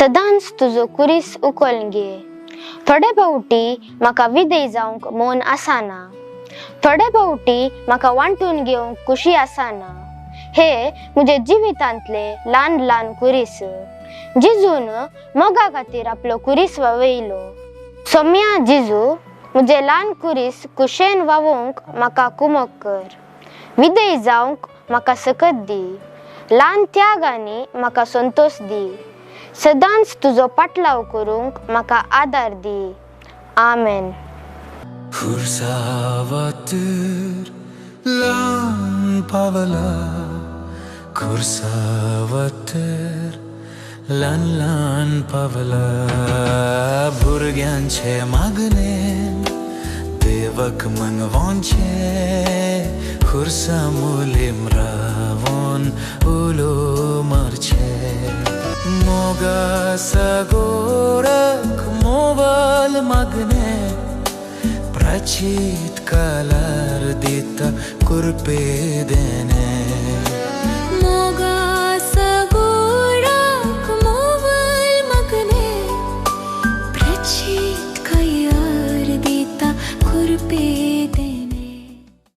सदांच तुजो कुरीस उखल घे. थोडे फावटी म्हाका विदय जावंक मन आसना, थोडे फावटी म्हाका वांटून घेवंक खुशी आसना. हे म्हजे जिवितांतले ल्हान ल्हान कुरीस. जिजून मोगा खातीर आपलो कुरीस वावयलो. सोम्या जिजू, म्हजे ल्हान कुरीस कुशेन वावोवंक म्हाका कुमक कर. विदय जावंक म्हाका सकत दी. ल्हान त्यागांनी म्हाका संतोश दी. सदांच तुजो पाटलाव करूंक म्हाका आदार दी. आमेन. खुर्सावातर ल्हान पावला, खुर्सावातर ल्हान ल्हान पावला, भुरग्यांचे मागणे देवक मनवोंचे, खुर्सा मुलीम रावोन उलो मारचे. मोगा सागोराक मोवाल मागणे, प्राचीत कालार दिता कुरपे देणे.